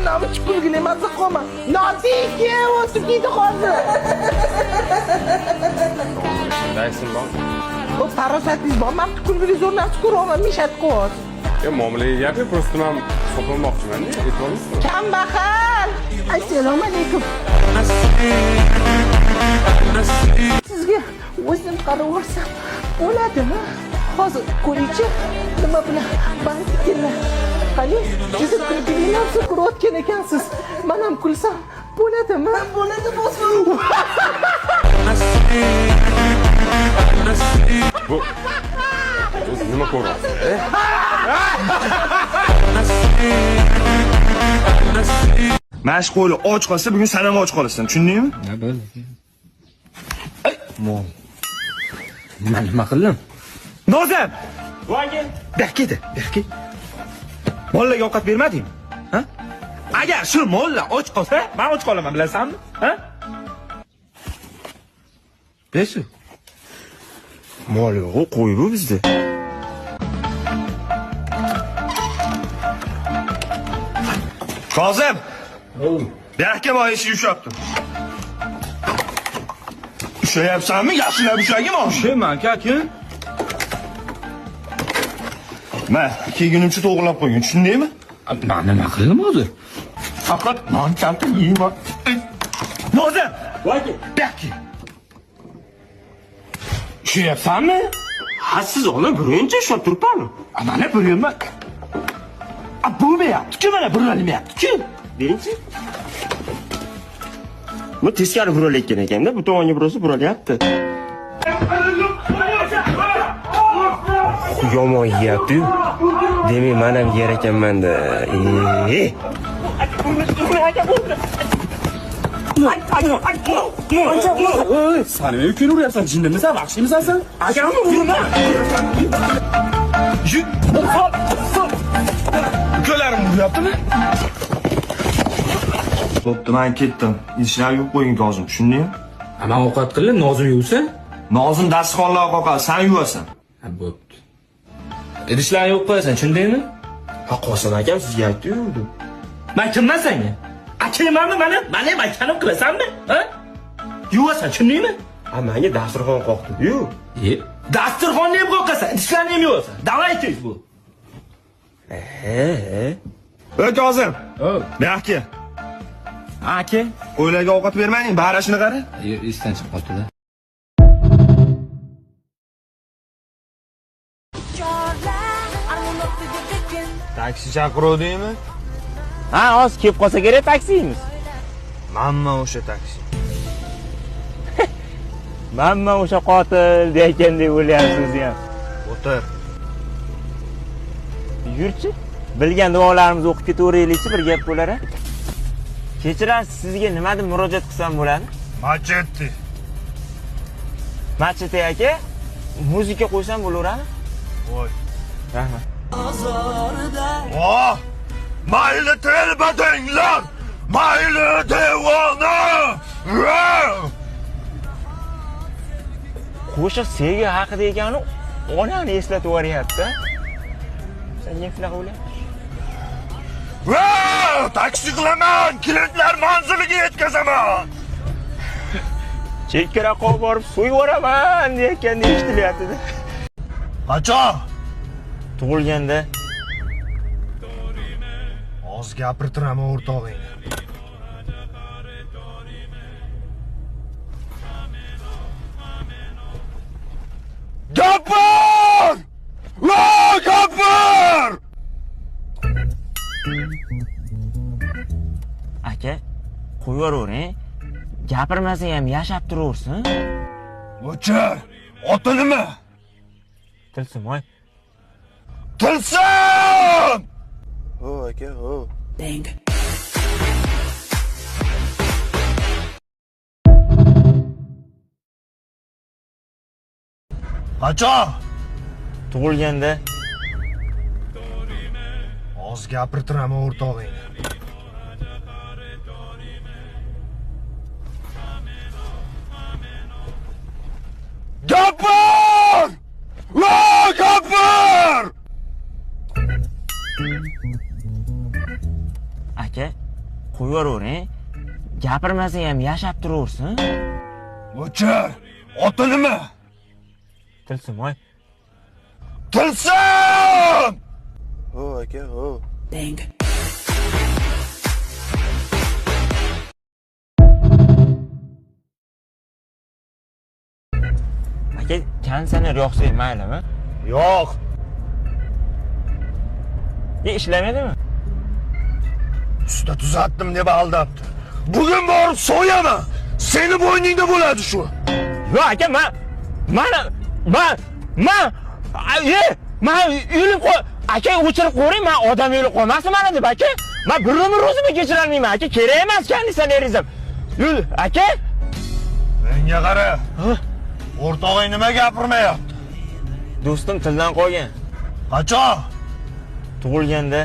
Nima kulgili mazza qilma. Noziki o'tib ketdi hozir. Daysin bor. O farosatingiz bor. Men kulgili zo'r narsa ko'ryapman, mishat qo'yapsiz. Ya muomalaga gap yo'q, просто men hisoblanmoqchiman-da, e'tiborlisizmi? Kambag'al. Assalomu alaykum. Sizga o'zim qaraversam bo'ladimi? Hozir ko'ringchi, nima bilan band ekanlar. Qani, siz kulgili narsa ko'rayotgan ekansiz. Men ham kulsam bo'ladimi? Bo'ladi, bo'lsin. Bu o'zi nima ko'ryapsiz? Mana shu qo'li och qolsa, bugun san ham och qolasan, tushundingmi? Ha, bo'ldi. Mol. Men nima qildim? Nozim! Voyga. Bu yoqqa kel, bu yoqqa kel. Mollaga ovqat bermadingmi? Ha? Agar shu molla och qolsa, men och qolaman, bilasanmi? Ha? Besu. Mol yo'q, qo'y bu bizda. Kozim! Bu yoqqa boy eshik ushlabdi. Ushlayapsanmi? Yaxshilab ushlagin osh. Kim aka, kim? Ma, kelgunimcha to'g'rilab qo'ygin, tushundingmi? Men nima qildim hozir? Faqat non kalta yeyman. Nozim! Voyga, bu yoqqa. Ushlayapsanmi? Ha siz ola birinchi ushlab turibman. Mana buryapman. A bo'lmayapti-ku, mana burilmayapti-ku. Birinchi. Bu teskari buralayotgan ekanda, bu tomonga burasa buralyapti. Yomon yeyapti-yu. Demak, men ham yer ekanman-da. Sen nima ukani uryapsan? Jinnimisan, vahshiymisan sen? Akamni urma. Ukalarim uryaptimi? Bo'pti, men ketdim. Idishlarni yuvib qo'ygin Kozim, tushundingmi? Men ovqat qildim, Nozim yuvsa? Nozim dasturxonlar qoqadi, sen yuvasan. Ha, bo'pti. Idishlarni yuvib qo'yasan, tushundingmi? Ha, Qosim akam sizga aytdi-yu. Men kimman senga? Akangmanmi mani? Mani ham akanim qilasanmi? Ha? Yuvasan, tushundingmi? Ha, menga dasturxon qoqdi-yu. E, Dasturxonni ham qoqasan, idishlarni ham yuvasan. Давайте bu. Ey Kozim, bu yoqqa. Aka, Qo'ylarga ovqat bermading, barashini qara. esdan chiqib qoldi-da. Taksi chaqiruvdingmi? Ha, hozir kelib qolsa kerak taksimiz. Manman o'sha taksi. Manman o'sha qotil deyotgandek bo'lyapsiz ham. O'tir. Yurchi. Bilgan duolarimizni o'qib ketaveraylikchi, bir gap bo'lar a. Kechirasiz, sizga nima deb murojaat qilsam bo'ladi? Machete. Machete aka, muzika qo'ysam bo'laveradimi? Voy. Rahmat. Oh! Mayli telbadanglar! Mayli devona! Qo'shiq sevgi haqida ekani onani eslatib yuboryapti. Sen nega shunaqa o'ylayapsan? Taksi qilaman, klientlar manziliga yetkazaman. Chekkaroqqa olib borib so'yib yuboraman deyotganda eshitilyapti-da. Qachon? Tug'ilganda. Hozir gapirtiraman o'rtog'ingni. Gapir! La gapir! Aka, qo'yib yuboravering. Gapirmasa ham yashab turaversin. O'chir! Oti nima? Tilsim, voy. Tilsim! Ho aka, ho. Bang. Qachon? Tug'ilganda. Hozir gapirtiraman o'rtog'ingni. Gapir! La gapir! Aka, qo'yavering. Gapirmasa ham yashab turaversin. O'chir! Oti nima? Tilsim, voy. Tilsim! Ho aka, ho. Bang. Aka, konditsioner yoqsak maylimi? Yo'q. Ishlamaydimi? Usta tuzatdim deb aldabdi. Bugun borib so'yaman. Seni bo'yningda bo'ladi shu. Yo'q aka, man o'lib qol, aka o'chirib qo'ying, man odam o'lib qolmasin mana deb aka. Man bir umr o'zimni kechira olmayman aka, kerak emas konditsioneringiz ham. Yo'q, aka. Menga qara. O'rtog'ing nima gapirmayapti? Do'stim tildan qolgan. Qachon? Tug'ilganda.